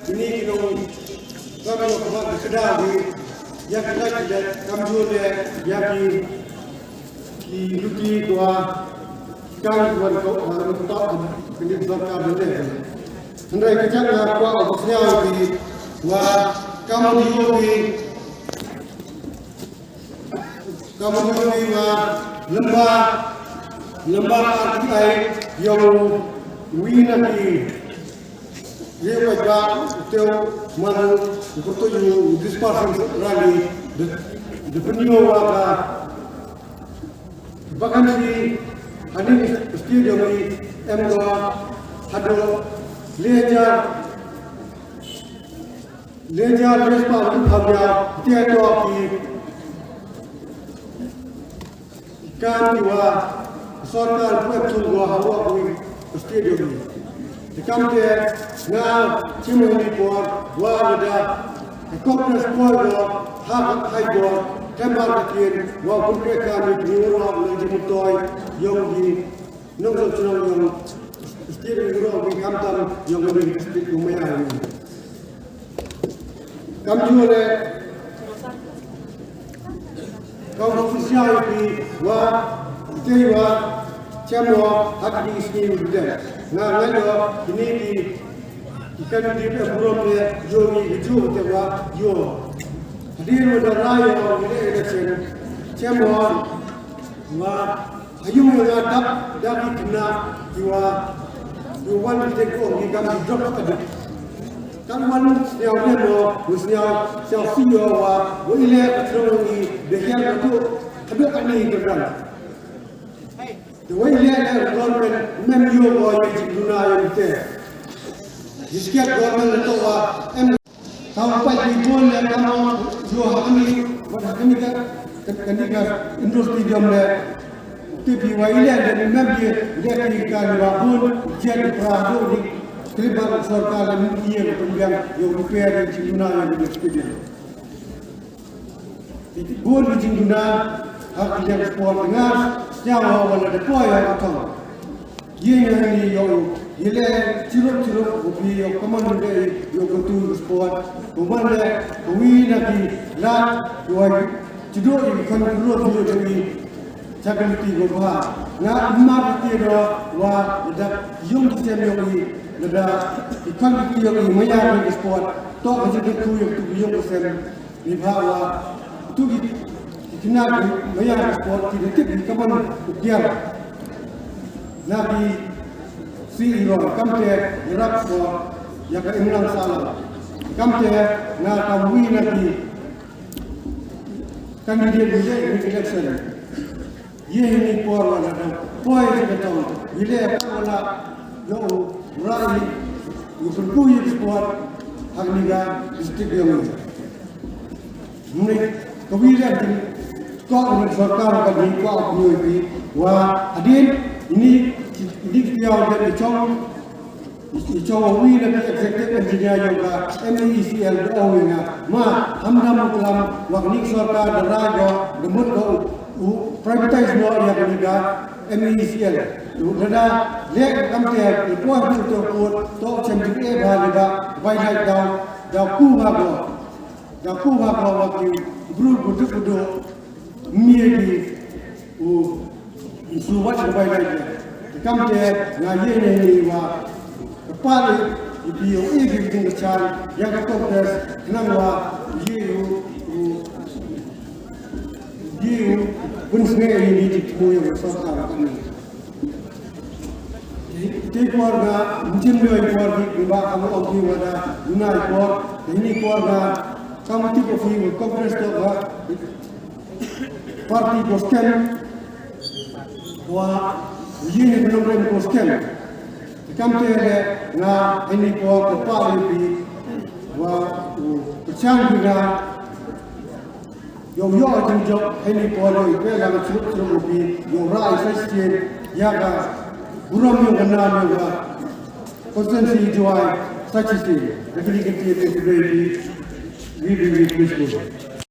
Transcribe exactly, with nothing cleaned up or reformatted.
Kine ki nongtrei ka mat ka kdaw ki ïa ki lait ki lait kamjor leh ïa ki ki luti kwah kan wan ko wan ko ta kini sorkar de leh. Hynrei ka jaka kwah ka sñiaw ki wa kam di o ki kam di o ki wa lamba lamba ka ki ai yong wi na ki Ye wa ba teo manu kuto yu dispersion rally de de penyo wa ka vacancy ani stadium ni em do hado leja leja respa habya te to ki Kam ki wa sorkar pwet thung wa hawa wi stadium ni. Te kam te nga chim ni por wa da Congress por wa ha ha por tembar ka kien wa kun ke kam ni ni wa na ji mutoi yong di nong so chong yong stadium ni ro wi kam tam yong ni stadium ni. Kam ju le Kau official ki wa ki wa chamo hak di sini udah. Nga nga yo ini di ikan di burom de yo ni ju te wa yo. Hadir wa da rayo ni election chamo wa Ayung nga dap dap ki kena ki wa ki wan ki tek ong ki gam ki drop ka dap. Kan wan sñiaw ne mo, wan sñiaw sñiaw sñiaw wa wa ile ka trong i de hian ka tu ka dok ka ni ka dang. De wa ile ne ka dor men mem yo wa ye jik duna yo te. Jiskia dor men to wa em Tau pai ki bun le kamo yo hakani wat hakani ka kani ka indoor stadium le. Te pi wa ile de mem ye de ki ka le wa bun je ki pra do ni. Triba sorkar le mi ye ko tum yang yo repair ni ci duna yo ni stadium. Bun ki jingduna ha ki liang sport nga sñiaw ha wala da poi ha ka thong. Ye nga ni yo ye le chiruk chiruk ko pi yo kaman de yo ko tu sport ko man le ko wi na ki la ko wa chido i kon ro ro de ni chakal ti ko ba nga ma ki do wa da yung ki sem yo ni da i kon ki yo ni ma ya ki sport to ka ji ku yo tu yung ki sem Ni bha wa tu ki ki kina ki maya sport ki de tip ki kaman u kiar. Na ki si i ro kam te rap ko ya ka imlang sala. Kam te na kam wi na ki candidate ni de ni election. Ye hi ni por wa na dang poi ki betong. Ye le ka wala yo rai yo pun ku ye sport hak ni ga district yo ni. Ni ka wi le ki ko ni sorkar ka ni ko ni wi wa adin ni ni ki ya de chong Ichong wi na ki executive engineer yong ka M E E C L da ong wi nga ma hamdam u klam wa kani sorkar da rai ko da mut ko u privatize no ya kani ka M E E C L. Lada le kam te i poi ku to ku to chem jing e ba ni ba bai dai dau dau ku ba ko dau ku ba ko wa ki bru ku tu ku do mi ki u Nsu wat ka bai lai. Kam te nga ye ne ni wa. Ka pa ni i pi yo i ki ding ka chan ya ka Congress nang wa ye u ye u bun snge ni ni ti ku yo ka sorkar ka ni. Ti por ga njin yo i por di ba ka mo ong ki wa da na i por ni por ga kam ti ko fi Congress to ga Parti ko skem wa yini ko nongrim ko skem. Kam te le nga ini ko ko pa le pi wa u pachang pi nga yo yo jing jok ini ko le pe la chuk chuk pi yo ra i sa sien ya ga burom yo ga na yo ga. Constituency Jowai sa chi sien. Dakini ke ti te pi pi pi pi pi.